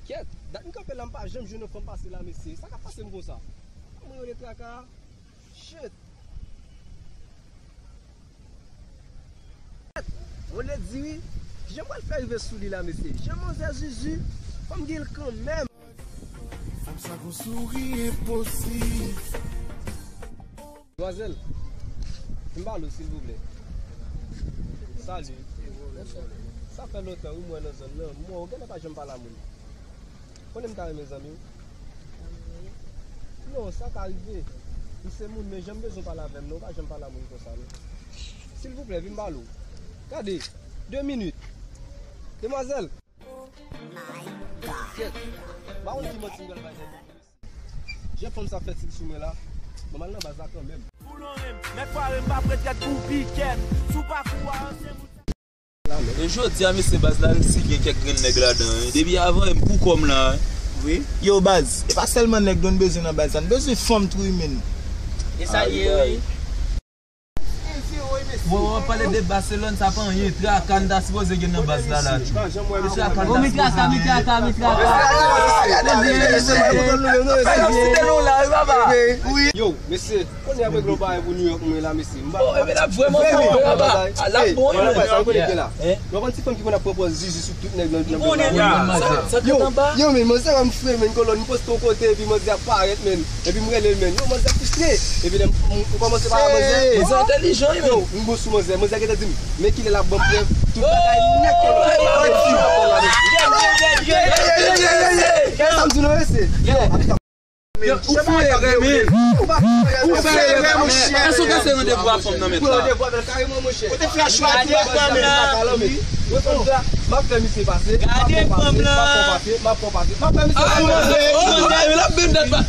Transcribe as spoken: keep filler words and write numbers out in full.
Kèt, dat m kanpe la, m pa janm jwenn yon fanm pase la, mesye. Sa k ap pase m konsa? Mwen rele traka. Shit. Mwen le di wi. Kijan m pral fè rive sou li la, mesye? Jan manzè zuzu, fò m gen l kanmenm. Fanm sa gon souri enposib. Demwazèl, vin pale w, silvouplè. Salut. Sa fè lontan wi m wè nan zòn nan. M wè w genlè pa janm pale a moun. Konnen m ta renmen zanmi w. Non, sa ka rive. M se moun, men jan m bezwen pale avè m nan, w pa janm pale a moun konsa non. Silvouplè, vin pale w. Gade, de minit. Demwazèl. Kèt. M pa konn ki manti m pral bay nèg la. Jan fanm sa fè til sou mwen la, m al nan baz la kanmenm. Boulon renm, nèg pare m pa prèt gad kou pikèt. Sou pakou a, se moun. E jodi a, mesye, baz la resi gen kèk grenn nèg ladan, wi. Depi avan, e m pou kò m la, wi. Wi. Yo, baz, e pa sèlman nèg nou bezwen nan baz la. Nou bezwen fanm tou, wi, menn. E sa ye, wi. Bon, w ap pale de Barcelone, sa pa anyen. Traka n ta sipoze gen nan baz la, la, tchou. Traka n ta sipoze gen. Mitraka, mitraka, mitraka. Yo, mesye, kounye a m regle yon bagay pou New York mwen la, mesye. M pa... Oh, e ben, l ap vrèman bon, wi, papa. L ap bon, wi, menn. Sa w konnen ki la? Nou konn ti fanm ki konn ap pran pòz zizi sou tout nèg nan, nan... Yo, yo, men, manzè ba m fre, men, kolòn, m poste yon kote, epi manzè ap parèt, men. Epi m rele l, men. Yo, manzè fristre. Epi lè m, m, m kòmanse pale a manzè. Manzè entèlijan, wi, men. Yo, m bon sou manzè. Manzè gentan di m, men kilè l ap ban m prèv. Tout bagay nèt, kolòn. Sa m di nou, mesye. Yo, ou fè erè, men. Ou fè erè, monchè. Èske w kase randevou a fanm nan, mèt la? Ou fè randevou avè l kareman, monchè. Ou te fè chwa ki pa bon, men. M ap fè misye pase. M ap fè pase. M ap fè pase. M ap fè misye pase. Ah, manzè, oh, manzè, l ap vin dat pa.